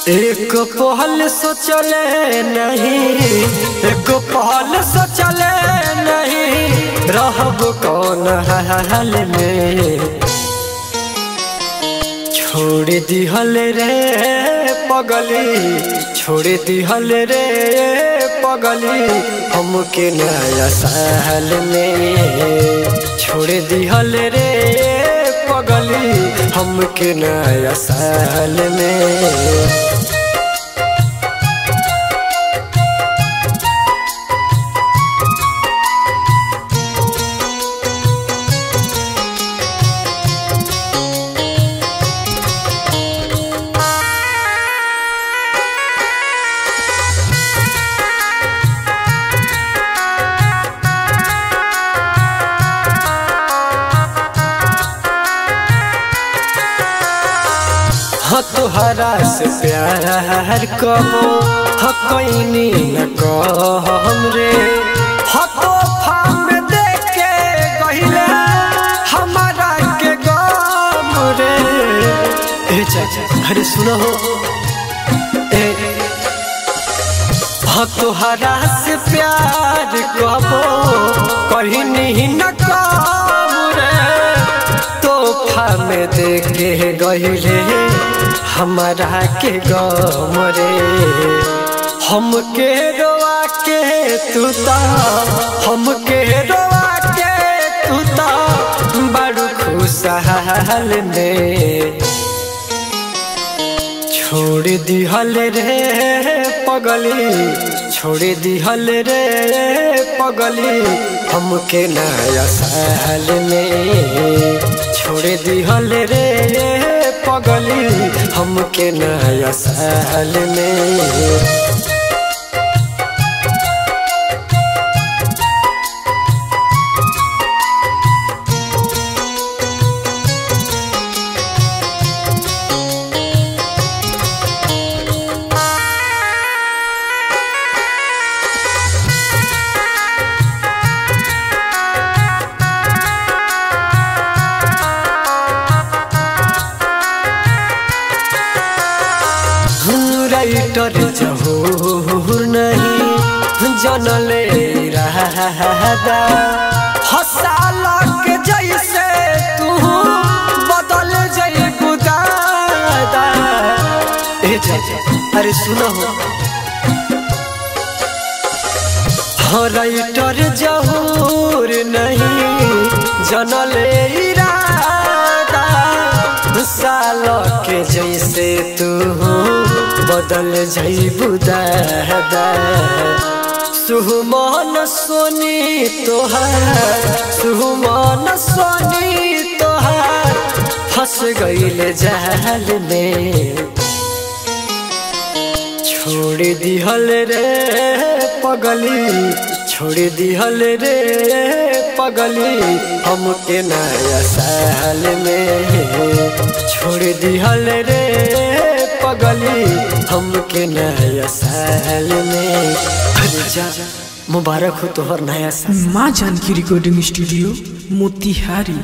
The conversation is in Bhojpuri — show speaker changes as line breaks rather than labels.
एक पहल सोचले नहीं, एक पहल सोचले नहीं, रहब कौन हाल में। छोड़ दिहल रे पगली, छोड़ दिहल रे पगली, हमके नया साल में। छोड़ दिहल रे पगली, हमके नया साल में। तोहरा से प्यार कबो हकैनी न कहम रे, तोहफा में देके गहिले हमारा के गम रे। ए चाचा अरे सुनो हो, ए तोहरा से प्यार कबो कहनी न कहम रे, तोहफा में देके गहिले हमारा के गम रे। हमके रोआ के तू ता, हमके रोआ के तू ता बड़ खुशहाल में। छोड़ दिहल रे पगली, छोड़ दिहल रे पगली, हमके नया साल में। छोड़ दिहल रे पगली, हमके नया साल में। राइटर जहूर नहीं जनले रहदा, हसाला के जैसे तू बदल जइबू दादा। ए चाचा अरे सुनो हो, राइटर जहूर नहीं जनले रहदा, साल के जैसे तू बदल जइबू दादा। सुहमान सोनी तोहार, सुहमान सोनी तोहार, फंस गईल जाल में। छोड़ दिहल रे पगली, छोड़ दिहल रे पगली, हमके नया साल में। छोड़ दिहल रे पगली, हमके नया साल में। अरे जा मुबारक हो तोहर नया साल।
माँ जानकी रिकॉर्डिंग स्टूडियो मोतिहारी।